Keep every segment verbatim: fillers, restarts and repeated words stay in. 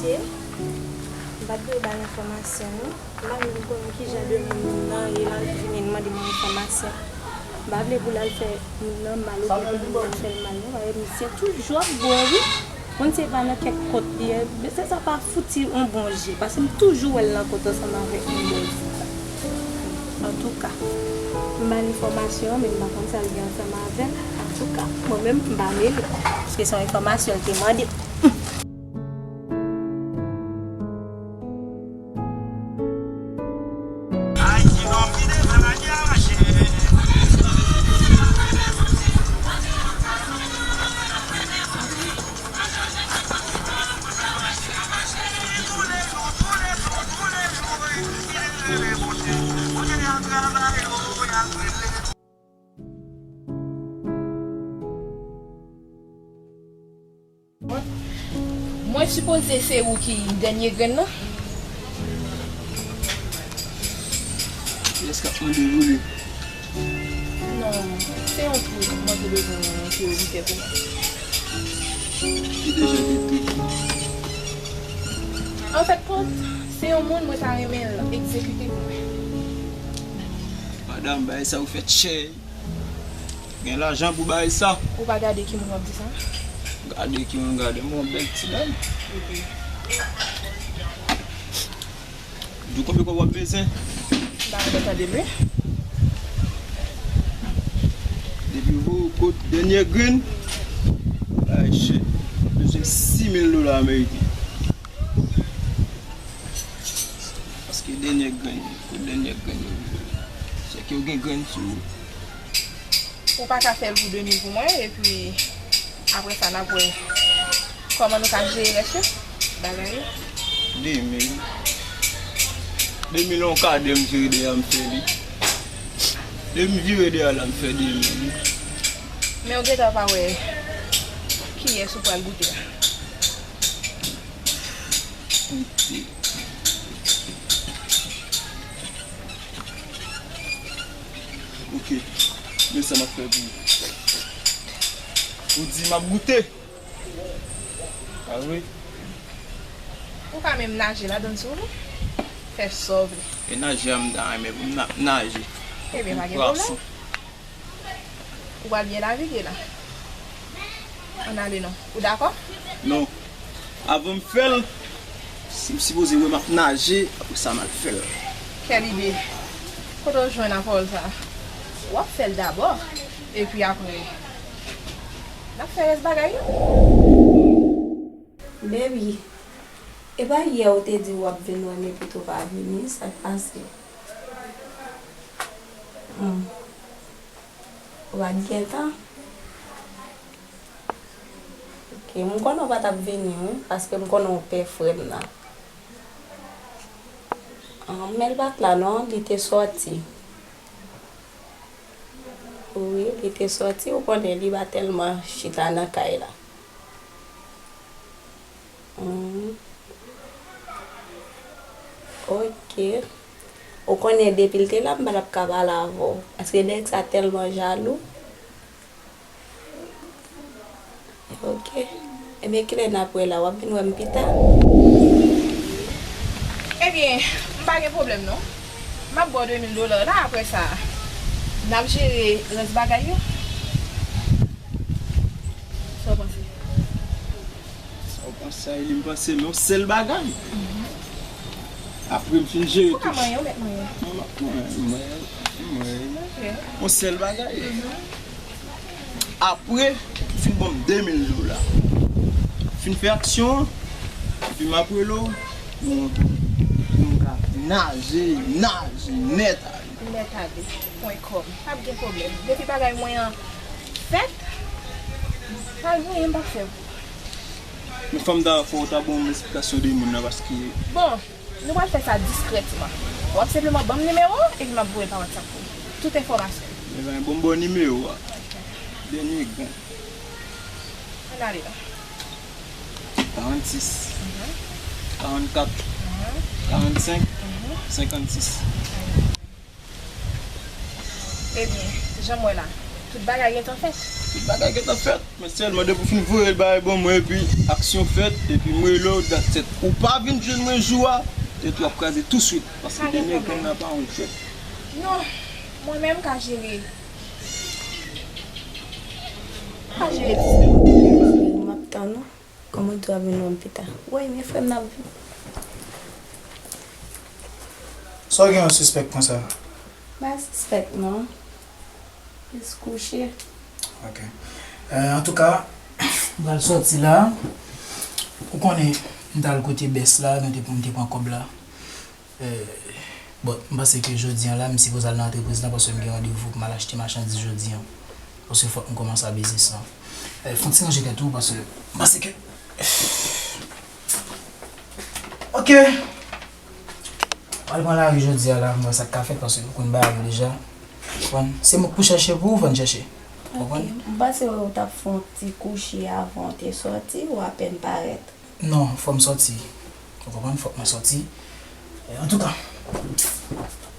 M pa t dwe ba l enfòmasyon, non. M pa menm konnen kijan de moun moun nan ye, l al vini mande mwen enfòmasyon. M pa vle pou l al fè moun nan mal oubyen pou moun nan fè l mal, non. Paske misye toujou ap bwè, wi. Moun se pa nan kèk kont li ye, mesye sa pa fouti yon bon je, paske m toujou wè l nan kont ansanm avèk yon bòz. Antouka, m ba l enfòmasyon an, men m pa konn sa l gen ansanm avè l. Antouka, mwen menm, m pa mele, paske se yon enfòmasyon l te mande m. Mwen sipoze se ou ki dènye grenn nan? Kiyès k ap mande voye? Non, se yon twou mwen te bezwen yon priyorite pou mwen. Ki deja detwi. Anfèt, kont, se yon moun mwen ta renmen l egzekite pou mwen. Madanm, bagay sa yo fèt chè. Gen lajan pou bay sa. Ou pa gade ki moun w ap di sa? Gade ki moun gade, m yon bèl ti dam. Epi, di w konbyen kòb w ap bezwen? M pa renmen tande l, wi. Depi ou kot dènye grenn, bay chè. Bezwen sis mil dola ameriken. Paske dènye grenn, kot dènye grenn yo. Sèke ou gen grenn sou ou. Ou pa ka fè l pou de mil pou mwen, epi apre sa, n ap wè kòman nou ka jere rès yo, bagay yo. De mil. De mil yon kado m vire dèyè m fè li. De m vire dèyè la m fè de mil. Men ou gentan pa wè kiyès ou pral goute a. Goute. Ok. Men sa m ap fè pou ou. Ou di m ap goute. Pa vre? Ou ka menm naje ladann si w vle. Fè sa w vle. E naje a m ta renmen pou m na-, naje. Ebyen, pa gen pwoblèm. Ou pral byen navige la. Ann ale non. Ou dakò? Non. Avan m fè l, si m sipoze wè m ap naje, apre sa m al fè l. Kèl ide! Kote w jwenn a pawòl sa a? W ap fè l dabò, epi apre, n ap fè rès bagay yo. Baby, e pa yè ou te di w ap vin wè m epi tou pa vini, sa k pase? Hmm. Ou pa t gen tan? Ok, m konnen w pa t ap vini, wi, paske m konnen w pè frè m nan. Ah, men l pa t la non, li te sòti. Wi, li te sòti, ou konnen li pa tèlman chita nan kay la. Hmm. Ok. Ou konnen depi l te la, m pa t ap ka pale avè w. Paske nèg sa tèlman jalou. Ok. Ebyen, kilè n ap wè la? W ap vin wè m pita? Ebyen, m pa gen pwoblèm non. M ap ba w de mil dola la, apre sa, n ap jere rès bagay yo. Sa w panse? Sa w panse a, Eli? M panse men yon sèl bagay. Apre m fin jere tou. Ou ka manyen, ou mèt manyen. Non, m ap manyen, m manyen, m manyen. Ok. Yon sèl bagay. Apre, ou fin ban m de mil dola. Fin fè aksyon an, epi m ap rele w pou nou, pou nou ka naje, naje nèt ale. Nèt ale pwen kòm. P ap gen pwoblèm. Depi bagay mwen an fèt, pa gen anyen m p ap fè pou ou. Men fanm ta fò w ta ban m esplikasyon de moun nan paske. Bon, nou pral fè sa diskrètman. W ap senpleman ban m nimewo w epi m ap voye l pa WhatsApp pou ou. Tout enfòmasyon. Men bon, bon nimewo a. Dènye grenn. Ann ale la. Karannsis. Karannkat. Karannsenk. Senkannsis. Ebyen, jan m wè la, tout bagay gentan fèt. Tout bagay gentan fèt, men sèlman depi w fin voye l bay ban mwen, epi aksyon fèt, epi m rele w, dat sèt. Ou pa vin jwenn mwen jou a, tèt ou ap kraze touswit, paske dènye grenn nan pa yon jwèt. Non, mwen menm ka jere. Ka jere. M ap tann ou. Kòman w di w ap vin wè m pita? Woy, men frè m n ap vin. Sa w gen yon sispèk konsa? M pa sispèk non. Jis kouche. Ok. Euh, antouka, m pral sòti la. Ou konnen, m t al kote bès la, nou te pou m te pran kòb la. Euh, bon, m panse ke jodi a la, m sipoze al nan antrepriz la paske m gen randevou pou m al achte machandiz jodi a. Paske fòk m kòmanse a biznis lan. Euh, fè yon ti ranje tèt ou paske m panse ke Ok. Al pran lari jodi a la, m wè sa k ka fèt, paske m konn bagay yo deja. Konprann? Se mwen k pou chèche pou ou, fò n chèche. Konprann? Ok. M panse w t ap fè yon ti kouche avan w te sòti, ou apèn parèt. Non, fò m sòti. Ou konprann? Fòk mwen sòti. E, antouka,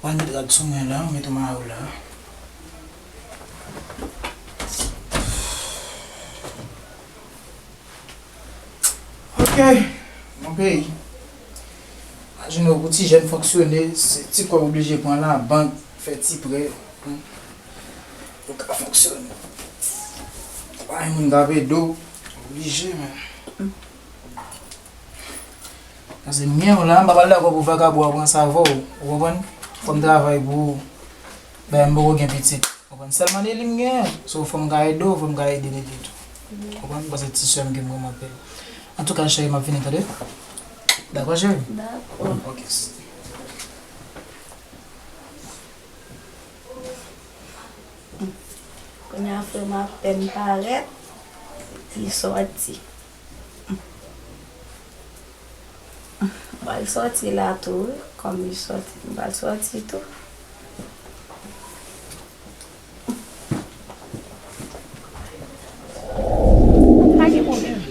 mwen al met rad sou mwen la, mete mayo la. Ok, mon peyi. Imajine w pou ti jèn fonksyone, se ti kòb w oblije pran labank, fè ti prè, hmm, pou w ka fonksyone. Pa gen moun k ap ede w, oblije, men. Paske m gen w la, m pa pral dakò pou vagabon an pran sa avè w, ou konprann? Fò m travay pou ou. Ben, m poko gen pitit. Konprann? Sèlman Nelly m genyen. So, fò m ka ede w, fò m ka ede Nelly tou. Konprann? Paske ti sè m ke m renmen anpil. Antouka, cheri, m ap vini, tande? Dakò, cheri? Dakò. Ok. Kounye a, frè m apèn parèt, li sòti. M pral sòti la tou, wi. Kòm li sòti, m pral sòti tou. Pa gen pwoblèm.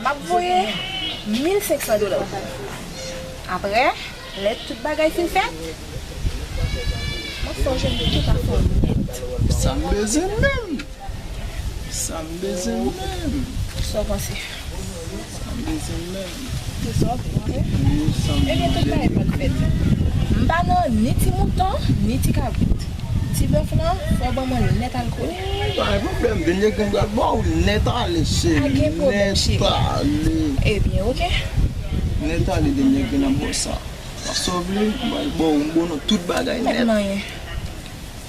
M ap voye mil senk san dola. Apre, lè tout bagay fin fèt, m ap fè w jwenn tout afè w nèt. Sa m bezwen menm. Sa m bezwen menm. Sa w panse? Sa m bezwen menm. Se sa w vle, ok? Wi, sa m bezwen. Ebyen, tout bagay pral fèt. M pa nan ni ti mouton, ni ti kabrit. Ti bèf lan, fò w ban mwen l nèt al kole. Wi, pa gen pwoblèm. Dènye grenn pral ba w nèt ale, cheri. Pa gen pwoblèm, cheri. Nèt ale. Ebyen, ok. Nèt ale, dènye grenn ap ba w sa. Sa w vle, m pral ba w, m ba w tout bagay nèt. Mèt manyen.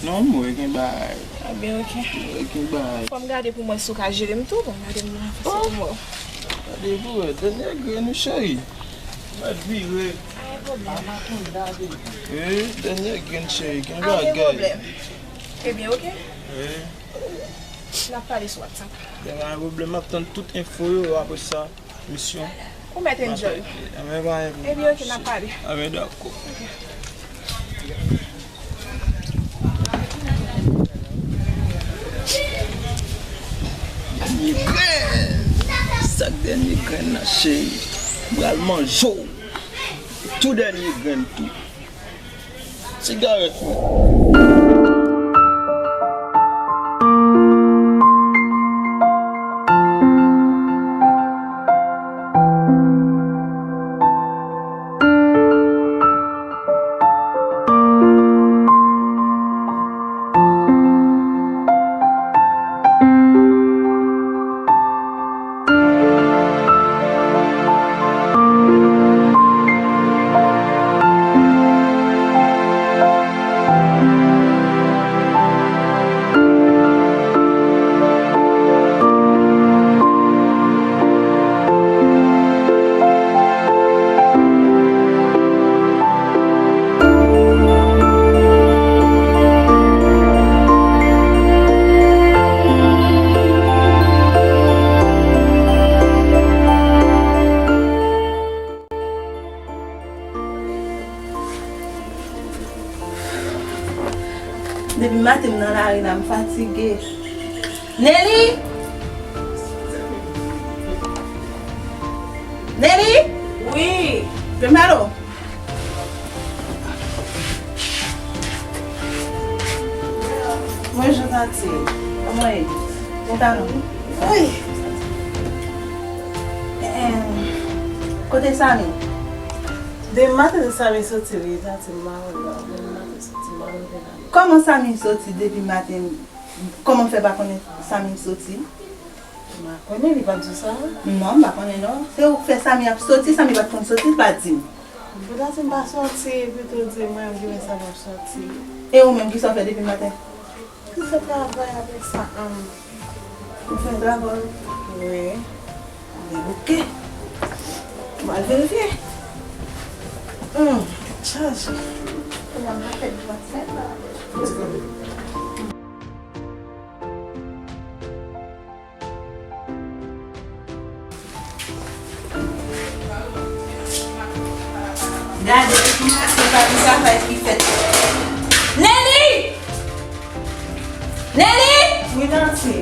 Non, mwen gen bagay. Ebyen, ok. Mwen gen bagay. Fò m gade pou mwen si w ka jere m tou, fò m gade m nan fason pou mwen. Gade pou wè, dènye grenn wi, cheri. Mèt vire. Pa gen pwoblèm. Wi, dènye grenn, cheri, gen bagay. Pa gen pwoblèm. Ebyen, ok. Wi. N ap pale sou WhatsApp. Gen pa gen pwoblèm, m ap tann tout enfo yo apre sa. Misyon. Ou mèt enjoy. Anben, pa gen pwoblèm. Ebyen, ok, n ap pale. Anben, dakò. Dènye grenn. Sa k dènye grenn nan, cheri. M pral manje w. Tou dènye grenn tou. Sigarèt mwen. Depi maten m nan lari la, m fatige. Nelly! Nelly! Wi. Vin ba lo. Bonjou, tanti. Kòman w ye? Talon. Wi. Em, kote Samy? Depi maten Samy soti, wi, tati m pa wè l la. Depi maten soti, m pa wè l la. Kòman Samy soti depi maten? Kòman w fè pa konnen Samy soti? M pa konnen, li pa t di w sa? Non, m pa konnen non. Se ou k fè Samy ap soti, Samy pa t konn soti, l pa di m. Pou tati m pa soti, epi tou di mwen, m gen sa m ap soti. E ou menm, kisa w fè depi maten? Ki se travay apre sa, ann. Ou fè travay? Wi. Men oke. M al verifye. Hum, chaje. Kounya m pa fè djòs, men. Gade, depi maten pa gen travay ki fèt. Nelly! Nelly! Wi, tanti.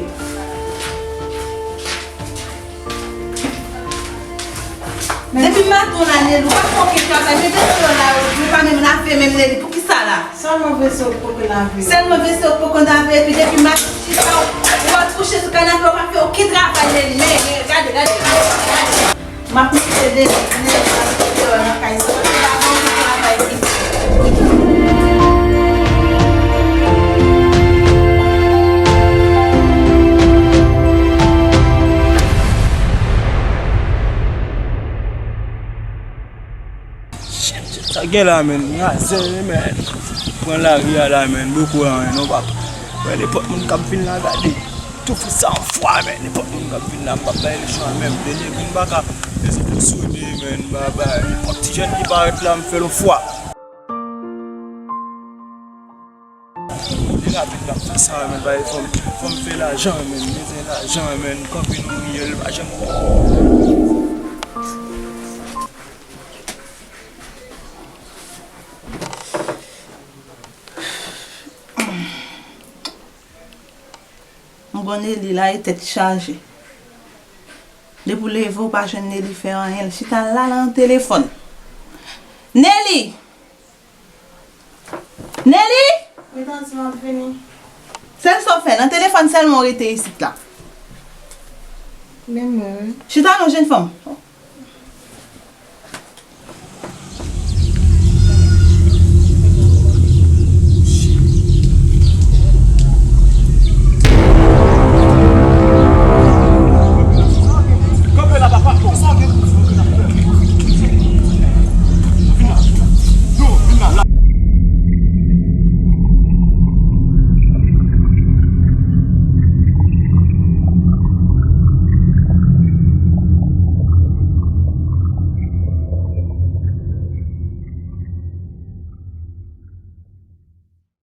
Depi maten la, Nelly, ou pa fè okenn travay. Men depi lè la, ou pa menm lave menm, Nelly. Pou ki sa la? Sèlman vese w poko lave. Sèlman vese w poko lave, epi depi maten chita, ou, ou al kouche sou kanape, ou pa fè okenn travay, Nelly. Men, men, gade, gade, gade, gade. M ap mete de, de, de nan kay sa, paske pa gen anpil travay isit. Shit, sa gen la, menn. Razè, menn. Pran lari a la, menn. Boko la, menn. Non, pap. Wè, nenpòt moun k ap vin la, gade. Tou fè sa yon fwa, menn. Nenpòt moun k ap vin la, m p ap bay li chwa menm. Dènye kou, m pa ka. Lèzòt yo sone, menn. Babay. Nenpòt ti jèn ki parèt la, m fè l yon fwa. Li rapid, m ap fè sa, menn. Bay, fò m, fò m fè lajan, menn. Bezwen lajan, menn. Kanpe nan riyèl, pa janm. M konn Nelly la e tèt chaje. Depi w leve, w pa jwenn Nelly fè anyen. L chita la nan telefòn. Nelly! Nelly! Wi, tanti, m ap vini. Sèl sa w fè, nan telefòn sèlman w rete isit la. Men mwen, wi. Chita non, jèn fanm.